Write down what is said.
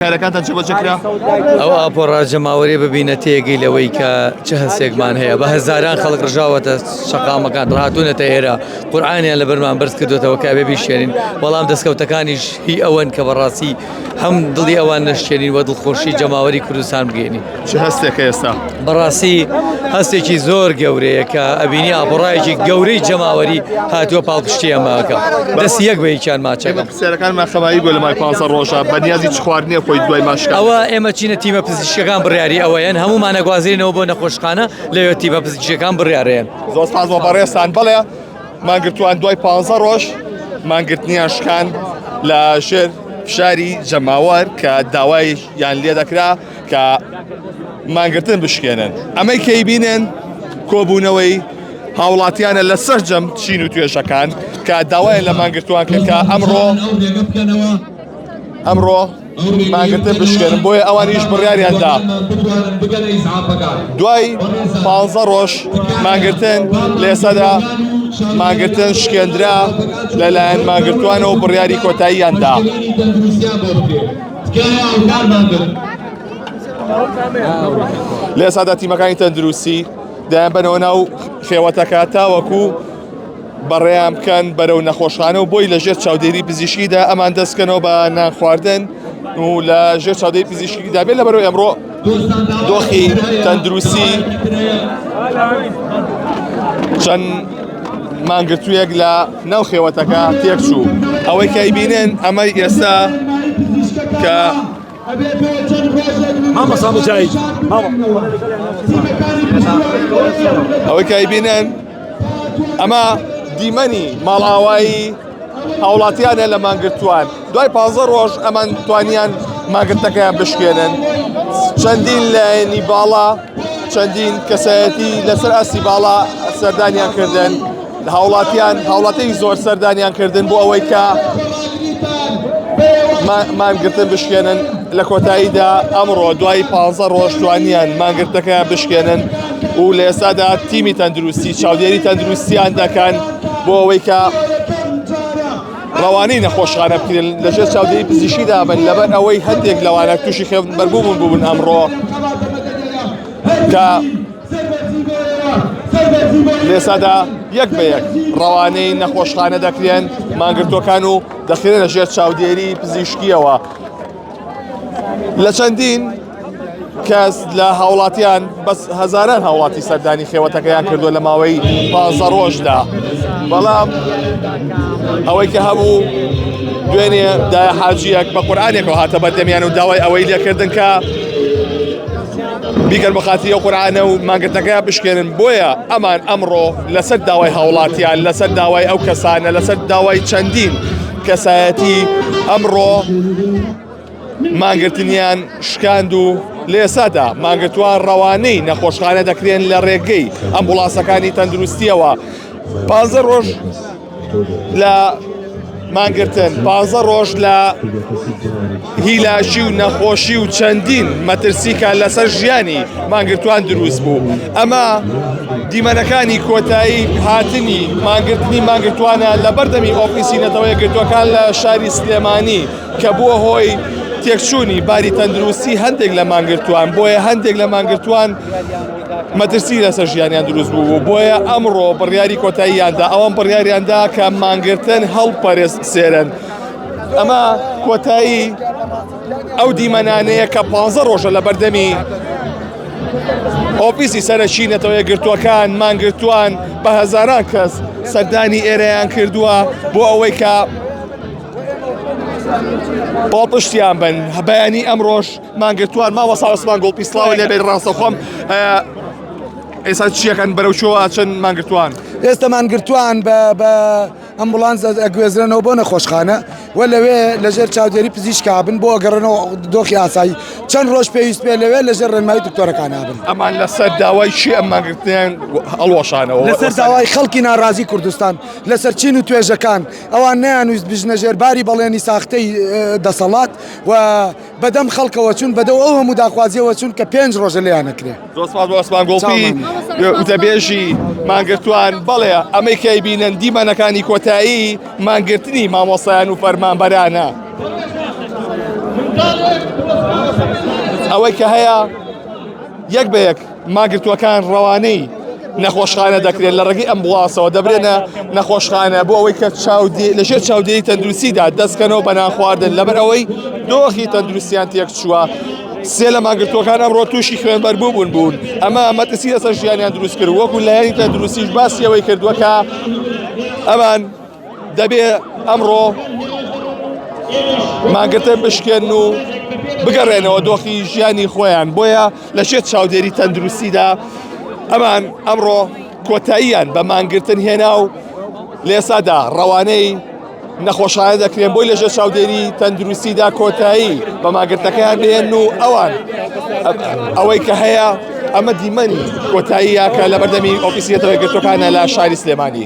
کارەکانتان جێبەجێ کرا؟ ئەو ئاپۆڕا جەماوەریە ببینە تێگەی لەوەی کە چ هەستێکمان هەیە بە هەزاران خەڵک ڕژاوەتە شەقامەکان ڕاتوونەتە ئێرە قورئانیان لەبەرمان بەرز کردوێتەوە کە ئەبێ بیشێنین بەڵام دەستکەوتەکانیش هی ئەوەن کە بەڕاستی هەم دڵی ئەوان نەشتێنین و دڵخۆشی جەماوەری کوردستان بگەێنین. چ هەستێکە ئێستا؟ بەڕاستی هەستێکی زۆر گەورەیە کە ئەبینی ئاپۆڕایەکی گەورەی جەماوەری هاتووە پاڵپشتی ئەمەکە دەستی یەک بە یەکیان ماچەکەم. پرسیارەکانمان خەماوی بووە لە مای پانزە ڕۆژە بە نیازی چ خواردنێ خۆی دوای ماشکان؟ ئەوە ئێمە چینە تیمە پزیشکەکان بڕیاری ئەوەیەن هەموومان ئەگوازرێنەوە بۆ نەخۆشخانە لەوێ تیمە پزیشکەکان بڕیارەیەن. زۆر سپاس بۆ بەڕێزتان بەڵێ مانگرتووان دوای پانزە ڕۆژ مانگرتنیان شکان لە ژێر فشاری جەماوەر کە داوایان لێ دەکرا کە مانگرتن بشکێنن ئەمەی کەی بینن کۆبوونەوەی هاوڵاتیانە لە سەرجەم چین و توێژەکان کە داوایان لە مانگرتووان کرد کە ئەمڕۆ ئەمڕۆ مانگرتن بشکێنن بۆیە ئەوانیش بڕیاریان دا دوای پ ڕۆژ مانگرتن لە ئێستادا مانگرتن شکێندرا لەلایەن مانگرتوانەوە بڕیاری کۆتاییاندا. لە ئێستادا تیمەکانی تەندروستی دەیانبەنەوە ناو خێوەتەکە تاوەکو بەڕێیان بکەن بەرەو نەخۆشخانە و بۆی لەژێر چاودێری پزیشکیدا ئەمان دەستکەنەوە بە نان خواردن و لە ژێر چاودێری پزیشکیدا بێت لە بەرەو ئەمڕۆ دۆخی تەندروستی چەند مانگرتوویەک لە ناو خێوەتەکە تێکچوو ئەوەی کە ئەیبینن ئەمەی ئێستا کە ئەوەی کە ئەیبینن ئەمە دیمەنی ماڵئاوایی هاوڵاتیانە لە مانگرتووان دوای پ ڕۆژ ئەمان توانیان ماگرتەکەیان بشکێنن چەندین لایەنی باڵا چەندین کەسایەتی لەسەر ئاستی باڵا سەردانیان کردن هاوڵاتیان هاوڵاتی زۆر سەردانیان کردن بۆ ئەوەی کە مانگرتن بشکێنن لە کۆتاییدا ئەمڕۆ دوای پ ڕۆژ توانیان مانگرتەکەیان بشکێنن و لە ئێستادا تیمی تەندروستی چاودێری تەندروستیان دەکەن بۆ ئەوەی کە ڕەوانەی نەخۆشخانە بکرێن لەژێر چاودێری پزیشکیدا بن لەبەر ئەوەی هەندێک لەوانە تووشی خوێنبەربوون بوون ئەمڕۆ کە لێسادا یەک بە یەک ڕەوانەی نەخۆشخانە دەکرێن مانگرتوەکان و دەخرێنە ژێر چاودێری پزیشکیەوە لە چەندین کەس لە هاوڵاتیان بەس هەزاران هاوڵاتی سەردانی خێوەتەکەیان کردووە لە ماوەی پازە ڕۆژدا بەڵام ئەوەی کە هەبوو دوێنێ دایە حاجیەک بە قورآانێکەوە هاتە بەردەمیان و داوای ئەوەی لێکردن کە بیکەن بە خاتری ئەو قورآانە و مانگرتنەکەیان بشکێنن بۆیە ئەمان ئەمڕۆ لەسەر داوای هاوڵاتیان لەسەر داوای ئەو کەسانە لەسەر داوای چەندین کەسایەتی ئەمڕۆ مانگرتنیان شکاند و لە ئێستادا مانگرتووان ڕەوانەی نەخۆشخانە دەکرێن لە ڕێگەی ئەمبوڵاسەکانی تەندروستیەوە پازە ڕۆژ لە مانگرتن پازە ڕۆژ لە هیلاکی و نەخۆشی و چەندین مەترسیکە لەسەر ژیانی مانگرتوان دروست بوو ئەمە دیمەنەکانی کۆتایی هاتنی مانگرتنی مانگرتوانە لە بەردەمی ئۆفیسی نەتەوە یەکگرتووەکان لە شاری سلێمانی کە بووە هۆی تێکچوونی باری تەندروستی هەندێک لە مانگرتووان بۆیە هەندێک لە مانگرتووان مەترسی لەسەر ژیانیان دروست بوو بۆیە ئەمڕۆ بڕیاری کۆتاییاندا ئەوان بڕیاریاندا کە مانگرتن هەڵپەرێسێرن ئەمە کۆتایی ئەو دیمەنانەیە کە پ ڕۆژە لە بەردەمی ئۆفیسی سەرەکی نەتەوە یەکگرتووەکان مانگرتووان بە هەزاران کەس سەردانی ئێرەیان کردووە بۆ ئەوەی کە پاڵپشتیان بن بەیانی ئەمڕۆژ مانگرتووان مامۆستا عوسمان گوڵپی سڵاو لێبێت ڕاستەخۆم ئێستا چیەکەن بەرەو چۆ ئاچن مانگرتووان ئێستا مانگرتووان بە بە ئەمبولانس ئەگوێزرێنەوە بۆ نەخۆشخانە و لەوێ لەژێر چاودێری پزیشکا بن بۆ ئەگەڕێنەوە دۆخی ئاسایی چەند ڕۆژ پێویست پێ لەوێ لەژێر ڕێنمایی دکتۆرەکان بن. ئەمان لەسەر داوای چی ئەم مانگرتنیان هەڵوەشانەوە؟ لەسەر داوای خەڵکی ناڕازی کوردستان لەسەر چین و توێژەکان ئەوان نەیانویست بژنە ژێر باری بەڵێنی ساختەی دەسەڵات و بەدەم خەڵکەوە چوون بەدەو ئەو هەموو داخوازیەوە چوون کە پێنج ڕۆژە لێیان نەکرێ. زۆر سپاس بۆ عوسمان گوڵپی وتەبێژی مانگرتووان بەڵێ ئەمەی کە ئەیبینن دیمەنەکانی کۆتایی مانگرتنی مامۆستایان و فەرمانبەرانە. ئەوەی کە هەیە یەک بە یەک ماگرتووەکان ڕەوانەی نەخۆشخانە دەکرێن لە ڕێگەی ئەمبوڵاسەوە دەبرێنە نەخۆشخانە بۆ ئەوەی کە چاودێ لەژێر چاودێری تەندروستیدا دەستکەنەوە بە نانخواردن لەبەر ئەوەی دۆخی تەندروستیان تێکچووە سێ لە مانگرتووەکان ئەمڕۆ تووشی خوێنبەربوو بوون بوون ئەمە مەترسی لەسەر ژیانیان دروست کرد وەکو لایەنی تەندروستیش باسی ئەوەی کردووە کە ئەمان دەبێ ئەمڕۆ مانگرتن بشکێن و بگەڕێنەوە دۆخی ژیانی خۆیان بۆیە لە شێت چاودێری تەندروستیدا ئەمان ئەمڕۆ کۆتاییان بە مانگرتن هێنا و لێسادا ڕەوانەی نەخۆشانە دەکرێن بۆی لەژێر چاودێری تەندروستیدا کۆتایی بە ماگرتەکەیان بێن و ئەوان ئەوەی کە هەیە ئەمە دیمەنی کۆتاییە کە لە بەردەمی ئۆفیسی نەتەوە یەکگرتووەکانە لە شاری سلێمانی.